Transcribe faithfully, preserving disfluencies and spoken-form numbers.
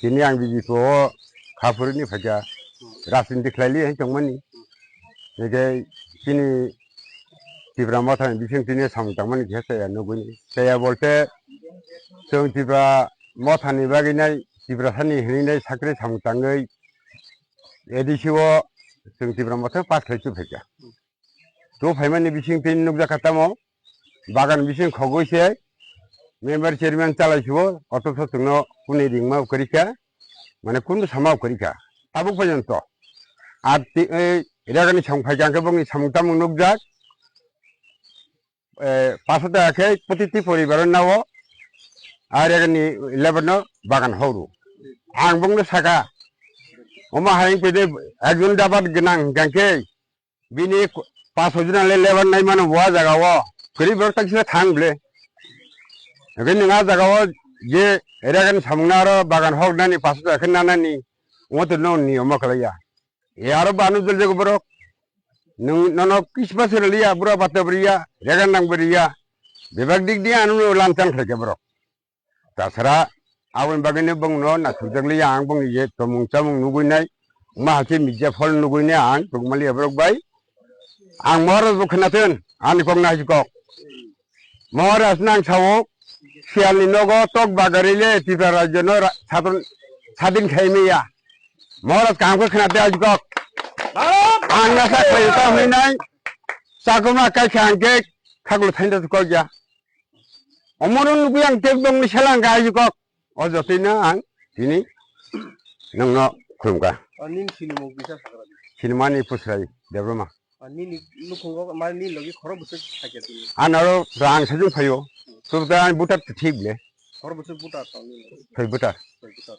Tini ang B J P o kha phuruni phaikha, rajniti khlaili hai tongmani. Hingke chini Tipra Mothani bising tini samung tangmani khe chaya nugwi. Chaya bolte chwng Tipra Mothani bagwi nai, Tiprasani hinwi nai sakri samung tangwi A D C o chwng Tipra Motha pass khlai chu phaikha. Tu phaimani bising tini nukjakha tamo, bagan bising khogwi se member chairman chalai suo, othocho chwngno kuni ringma kwrwi kha, mane kunu sama kwrwi kha. Tabuk porjonto. Ar ti-, ei, rega ni samung phaikha hwnkhe bongni samung tamung nukjak. Eh, paso ta khe protiti poribar nao, ar rega ni lebar no bagan horo. Ang bongno saka, omo hai wngkhe de ekjon dabat gwnang hwnkhe, bini paso jona le lebar nai mano bo jaga o. Kwrwi borok tak sino thang ble. Hwnkhe nwng a jaga o je rega ni samung no aro bagan hok nani paso ta khe nanani, omo to no niyom o khlai ya. E aro banu jol jago borok. Nwng nono kisma se liya, bura bata beriya, rega nang beriya. Bebak dik di anu no lanchang khlai khe borok. Tasara aboni bagwi no bongno na sujak liya ang bongni je tomung chamung nugwi nai. Ma hasi media phol nugwi nai ang tongma liya borok bai. Ang Maharaj bo khna thun, ani kok na hasi kok. Maharaj nang sao, siyalni nogo tok bagari le Tripura rajyo no ra-, sadon, sadin khai miya. Maharaj kaham khe khna de ajukok. Ang nasa khlai ta hwnwi nai, chakuma kai kha ang khe khaklo thainda kok ya. Omono nugwi ang tek bongni selang kha ajukok. O jotoi no ang tini nongno khulumkha. O nini sinimung kisa sakra di. Sinimani Pusrai Debbarma. O nini nukhungo mane nini logi khoro bwswk sakya tini. Anaro rang sajung phaio. Tubda ang butar thik ble. Khoro bwswk butar tong nini logi. Phai butar. Phai butar.